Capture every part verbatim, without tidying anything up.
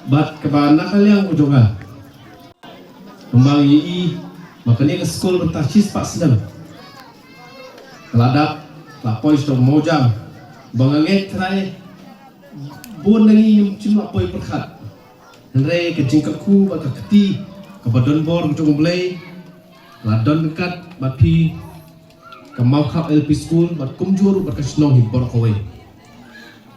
Bad kaba na ka liang ka jong nga, kumba ngi i ba kane ka skul mynta shispah snem ka la dap, ka la poi sha u mawjam, ba nga ngeit trai bun na ngi ngim shym la poi pyrkhat. Hynrei ka jingkyrkhu bad ka kti kaba donbor ka jong U Blei ka la don ryngkat bad phi, ka Mawkhap L P School bad kumjuh ruh bad ka shnong hi baroh kawei.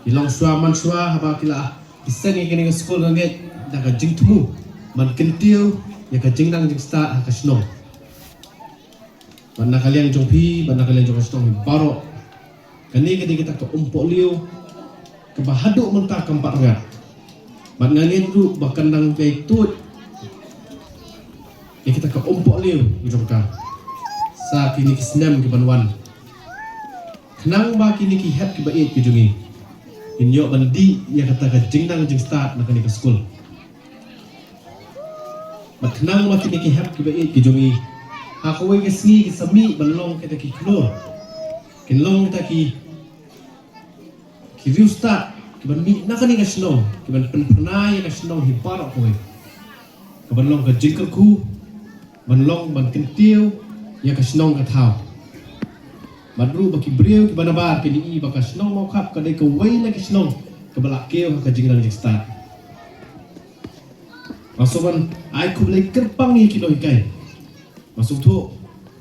Ki longshuwa manshuwa haba ki la ki seng ïa kane ka skul, nga ngeit da ka jingthmu ban kyntiew ïa ka jingnang jingstad ha ka shnong. Bad na ka liang jong phi bad na ka liang jong ka shnong hi baroh, kane ka dei kata ka umpohliew kaba haduh mynta kam pat rngat. Bad nga ngeit ruh ba kan nang peit tuid ïa kata ka umpohliew jong ka sa kine ki snem ki ban wan, khnang ba kine ki hep kiba ïeit ki jong ngi kin ïoh ban dih ïa kata ka jingnang jingstad na kane ka skul. Bad khnang ba kine ki hep kiba ïeit ki jong ngi ha kawei ka sngi kin sa mih ban long kita ki khlur, kin long kita ki ki riewstad ki ban mih na kane ka shnong, ki ban pynphyrnai ïa ka shnong hi baroh kawei, ka ban long ka jingkyrkhu, ban long ban kyntiew ïa ka shnong ka thaw. Bad ruh ba ki briew ki ban nabar kin i ba ka shnong Mawkhap ka dei kawei na ki shnong kaba la kiew ha ka jingnang jingstad. Nga sngewbha ban ai khublei kyrpang ïa ki nonghikai. Nga sngewthuh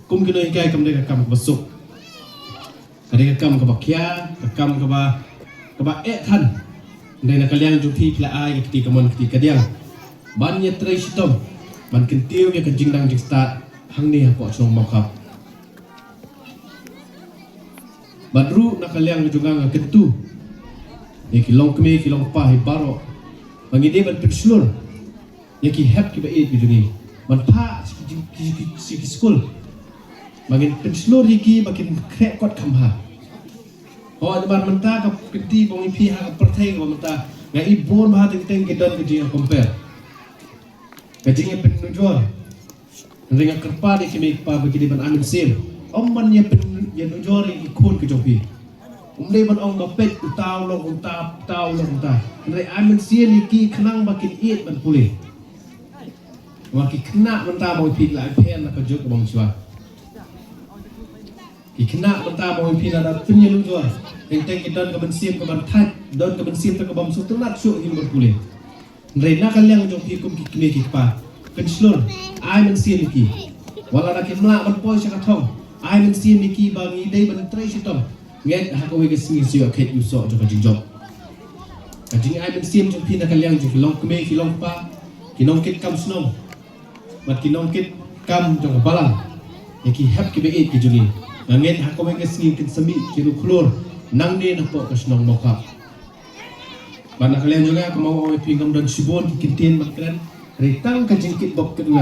kum ki nonghikai kam dei ka kam kaba suk, ka dei ka kam kaba khia, ka kam kaba, kaba eh than. Hynrei na ka liang jong phi, phi la ai ka kti kamon kti kadiang ban ïatrei shitom, ban kyntiew ïa ka jingnang jingstad hangne hapoh shnong Mawkhap. Bad ruh na ka liang jong nga, nga kyntu ïa ki longkmie ki longkpa hi baroh ba ngi dei ban pynshlur ïa ki hep kiba ïeit ki jong ngi, ban phah sha ki, ki, ki, ki, ki skul, ba ngin pynshlur ïa ki ba kin khreh kot kham bha. Hooid, namar mynta ka kynti ba ngi phi ha ka pyrthei kaba mynta, nga i bun bha teng teng ki don ka jingïa compare, ka jingïa pynnujor. Hynrei nga kyrpad ïa ki mei ki pa ba ki dei ban ai mynsiem, ym ban ïa pyn, ïa nujor ïa ki khun ki jong phi. Ym dei ban ong ba peit uta u long kumta, uta u long kumta. Hynrei ai mynsiem ïa ki khnang ba kin ïeit ban pule. Namar ki khynnah mynta ba ngi phi la ai pher na ka juk ka bym shuwa. Ki khynnah mynta ba ngi phi la da pynïalujor, teng teng ki don ka mynsiem ka ban thait, don ka mynsiem ka bym sngewtynnat shuh ïa ki ban pule. Hynrei na ka liang jong phi kum ki kmie ki kpa, pynshlur, ai mynsiem ïa ki. Wat la da kim lah ban poi sha ka thong, ai mynsiem ïa ki ba ngi dei ban trei shitom. Ngeit ha kawei ka sngi sa ïoh kheit ïoh soh jong ka jingjop. Ka jingai mynsiem jong phi na ka liang jong ki longkmie ki longkpa, ki nongkit kam shnong bad ki nongkit kam jong ka balang, ïa ki hep kiba ïeit ki jong ngi, nga ngeit ha kawei ka sngi kin sa mih ki riewkhlur nangne napoh ka shnong Mawkhap. Bad na ka liang jong nga, kumba nga ong ïa phi, ngam don shibun ki kyntien ban kren, hynrei tang ka jingkitbok kitwem.